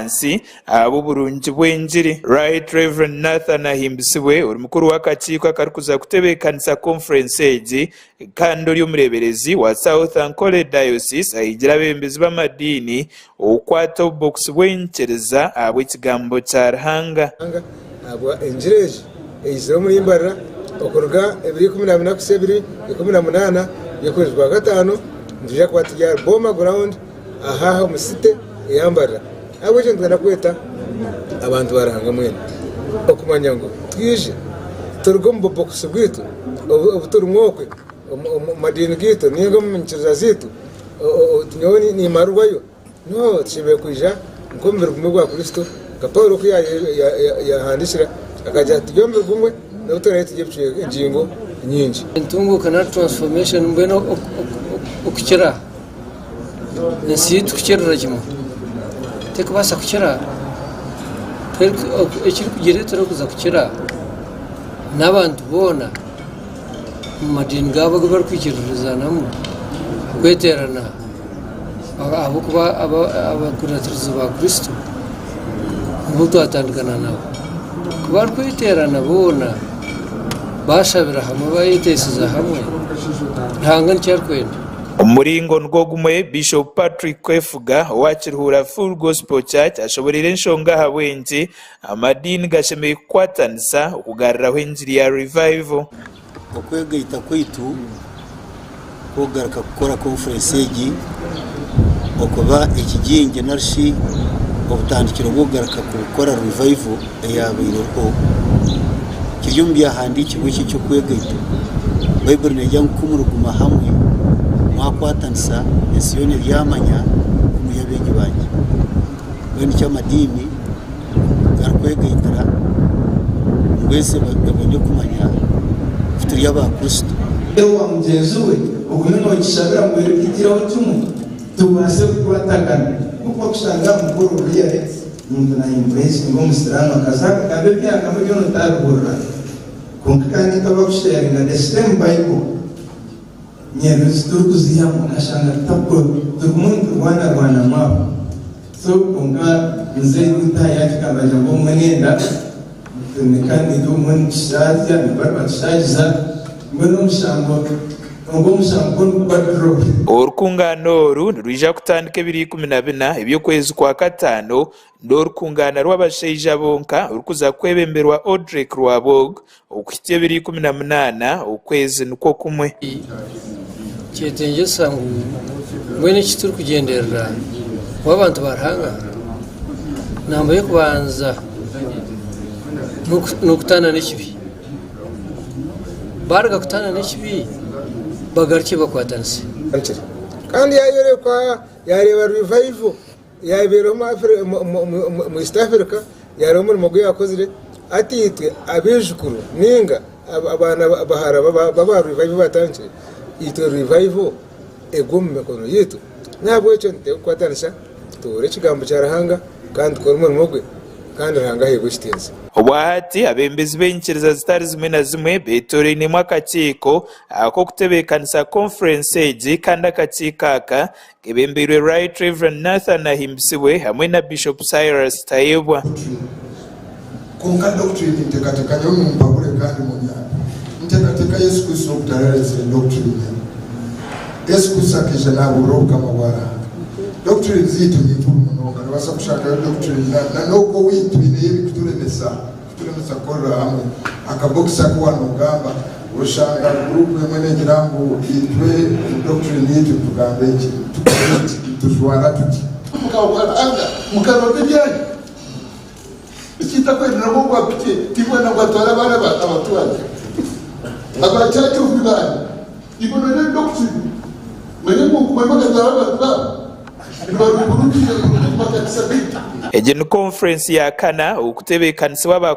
Nsi ahabw'oburungi bw'engiri. Right Rev. Nathan Ahimbisibwe ori mukuru w'akakiiko akarikuza kutebeekanisa conference egi kandi ori omureeberezi wa South Ankole Diocese ahigire abeebembezi b'amadiini okukwata obubokusi bw'enyikiriza ahabw'ekigambo kya Ruhanga. Ahabwa engiri egi eizire omuri Mbarara okuruga ebiro 14 kuhitsya ebiro 18 by'okwezi kwa Kataano nitwija kuba turi ahari Boma Ground aha omu city eya Mbarara. Ahabw'ekyo nitwenda kweta abantu ba Ruhanga mwena okumanya ngu twije turuge omu bubokusi bwaitu obu turimu okwe omu madiini gaitu ninga omu nyikiriza zaitu nyowe nimarwayo. No, tushemereire kwija nk'omubiri gumwe gwa Kristo nka Paulo oku yahandikire akagira ati turi omubiri gumwe n'obu turaabe turi engingo nyingi. Entunguuka nari transformation mbwenu okukira ensi yaitu kukirira kimwe terikubaasa kukira ekirikugireetera kuza kukira n'abantu boona omu madiini gaabo agu barikwikiririzanamu kweteerana ahabw'okuba abakuratirizi ba Kristo nibo twatandikana nabo. Ku barikweteerana boona baashabira hamwe bayeteisiza hamwe, Ruhanga nikyo arikwenda. Omu muringo nigwo gumwe, Bishop Patrick Kwefuga owa Kiruhura Full Gospel Church ashoboreire enshonga ahabw'enki amadiini gashemereire kukwatanisa okugaruraho engiri ya Revival. Okwegaita kwaitu kw'okugaruka kukora konfurensi egi okuba ekigingi narishi obutandikiro bw'okugaruka kukora revival eyabaire eriho kiri omu byahandiikirwe eki eky'okwegaita. Baiburi neegira ngu ku muriguma hamwe mwakwatanisa ensi yoona eryamanya ku muri abeegi bangye. Mbwenu nikyo amadiini garikwegaitira ngu ensi ebone kumanya ku turi aba Kristo. Owa mugyenzi we ogume nookishabira ngu erikuhikiraho kimwe tubaase kukwatagana. Nk'oku orikushanga aha mukoro really omuntu nayimpuresinga omusiraamu akaza akagamba ebi yaagamba byona otaabihurira kwonka kandi itwe abakusheyaringa the same bible nyendo ezi turikuzihamu okashanga turimu niturwanarwanamu aho. So kwonka muzeeyi ku ntaahi yaakikambagira ngu obumwe nenda kandi itwe obumwe nitushaazya nabo nibatushagiza mbwenu omushango ogwo omushango gwo niguba draw. Orukungaana oru nirwija kutandika ebiro 14 eby'okwezi kwa Kataano n'orukungaana rw'abashaija bonka orukuza kwebemberwa Odrek Rwabog okuhitsya ebiro 18 okwezi nikwo kumwe. Nikyetengyesa ngu mbwenu eki turikugyenderera ngu abantu ba Ruhanga, namba y'okubanza n'okutaana n'ekibi. Baaruga kutaana n'ekibi, bagarukye bakwatanise. Kandi yaayorekwa yaareeba revival Yaabaire omu East Africa, yaareeba omurimo ogu yaakozire. Hati itwe abaijukuru nainga abaana bahara b'aba Revival abaatandikire, itwe Revival egwe omu mikono yaitu. N'ahabw'ekyo nituteekwa kukwatanisa tubuure ekigambo kya Ruhanga kandi tukore omurimo gwe kandi Ruhanga aheebwe ekitiinisa. Obwahati abeebembezi b'enyikiriza zitari zimwe na zimwe beetorainemu akakiiko ak'okutebeekanisa konfurensi egi kandi akakiiko aka Kebembeirwe Right Rev Nathan Ahimbisibwe hamwe na Bishop Cyrus Tayebwa. Kwonka doctrine ninteekateeka nyowe mumpabure kandi munyambe. Nteekateeka Yesu Kristo ogu tararetsire doctrine emwe. Yesu Kristo akaija nabuurira obukama bwa Ruhanga. Doctrine zaitu ni nkuru munonga. Nobaasa kushangayo doctrine na n'okwo owaitu twineyo ebikuturemesa. Kuturemesa kukorera hamwe. Akabokisi aku waaba noogamba, oshanga guruupu emwe neegira ngu itwe omu doctrine yaitu nitugamba eki, nitukora eki, nitujwara tuti. Mukama bwa Ruhanga mukaronda ebyanyu ekintakwendera ngu ogwa piki tinkwenda ngu atware abaana abatware aba church of Uganda iwe noine doctrine manya ngu bariyo bakatwara abantu baabo nibaruguruukire omu makanisa gaitu. Egi ni konfurensi ya kana okutebeekanisibwa aba.